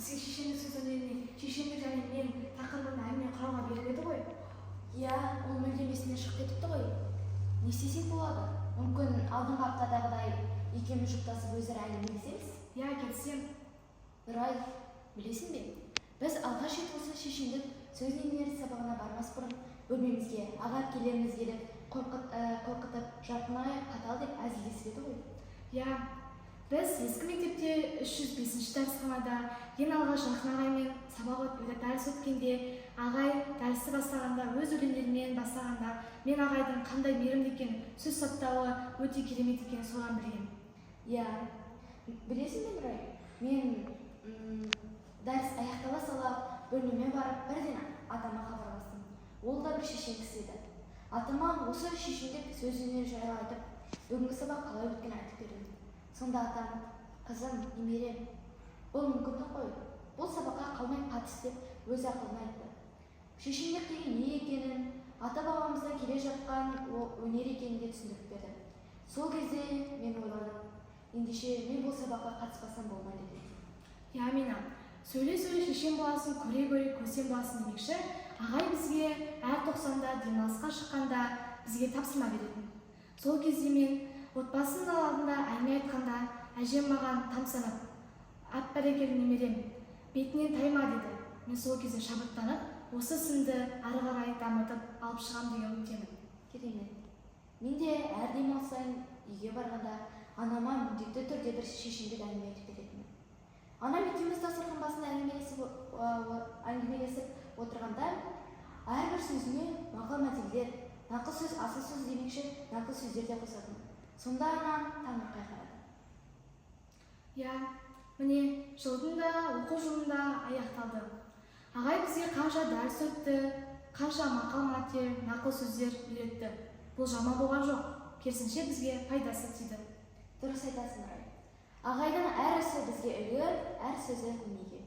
Бізге шешендік сөз өнеріне шешендік және мен тақырыбында әңгіме құрауға беріледі ғой. Иә, ол мүлдем есімнен шығып кетіпті ғой. Не істесек болады? Мүмкін, алдыңғы аптадағыдай екеуміз жұптасып, өзара әңгімелесеміз? Иә, келісемін. Нұрай, білесің бе, біз алғаш рет осы шешендік сөз өнері сабағына бармас бұрын бөлмемізге аға әпкелеріміз келіп, қорқытып, «Жарқын ағай қатал» деп әзілдесіп еді ғой. Иә, біз ескі мектепте 305 дәрісханада ең алғаш Жарқын ағаймен сабақ дәріс өткенде, ағай дәрісті бастағанда, өз өлеңдерімен бастағанда, мен ағайдың қандай мейірімді екенін, сөз саптауы өте керемет екенін содан білгенмін. Иә, білесің бе, Нұрай, мен дәріс аяқтала сала бөлмеме барып, бірден атама хабарластым. Ол да бір шешен кісі еді. Атама осы шешендік сөз өнері жайлы айтып, бүгінгі сабақ қалай өткенін айтып бердім. Сонда атам: «Қызым, немерем, бұл мүмкіндік қой, бұл сабаққа қалмай қатыс», – деп өз ақылын айтты. Шешендік деген не екенін, ата бабамыздан келе жатқан өнер екенін де түсіндіріп берді. Сол кезде мен ойладым: ендеше мен бұл сабаққа қатыспасам болмайды деп. Иә, Амина, сөйле, сөйле, шешен боласың, көре көре көсем боласың демекші, ағай бізге әр тоқсанда демалысқа шыққанда бізге тапсырма беретін. Сол кезде мен отбасының алдында әңгіме айтқанда, әжем маған тамсанып: «Әп, бәрекелді, немерем, бетінен тайма», – деді. Мен сол кезде шабыттанып, осы ісімді ары қарай дамытып алып шығамын деген үміттемін. Керемет! Мен де әр демалыс сайын үйге барғанда анама міндетті түрде бір шешендік әңгіме айтып беретінмін. Анам екеуміз дастархан басында әңгімелесіп отырғанда, әрбір сөзіне мақал мәтелдер, нақыл сөз асыл сөз демекші, нақыл сөздер де қосатын. Сонда анам таңырқай қарады. Иә, міне, жылдың да, оқу жылының да аяқталды. Ағай бізге қанша дәріс өтті, қанша мақал мәтел, нақыл сөздер үйретті. Бұл жаман болған жоқ, керісінше, бізге пайдасы тиді. Дұрыс айтасың, Нұрай. Ағайдың әр ісі бізге үлгі, әр сөзі өнеге.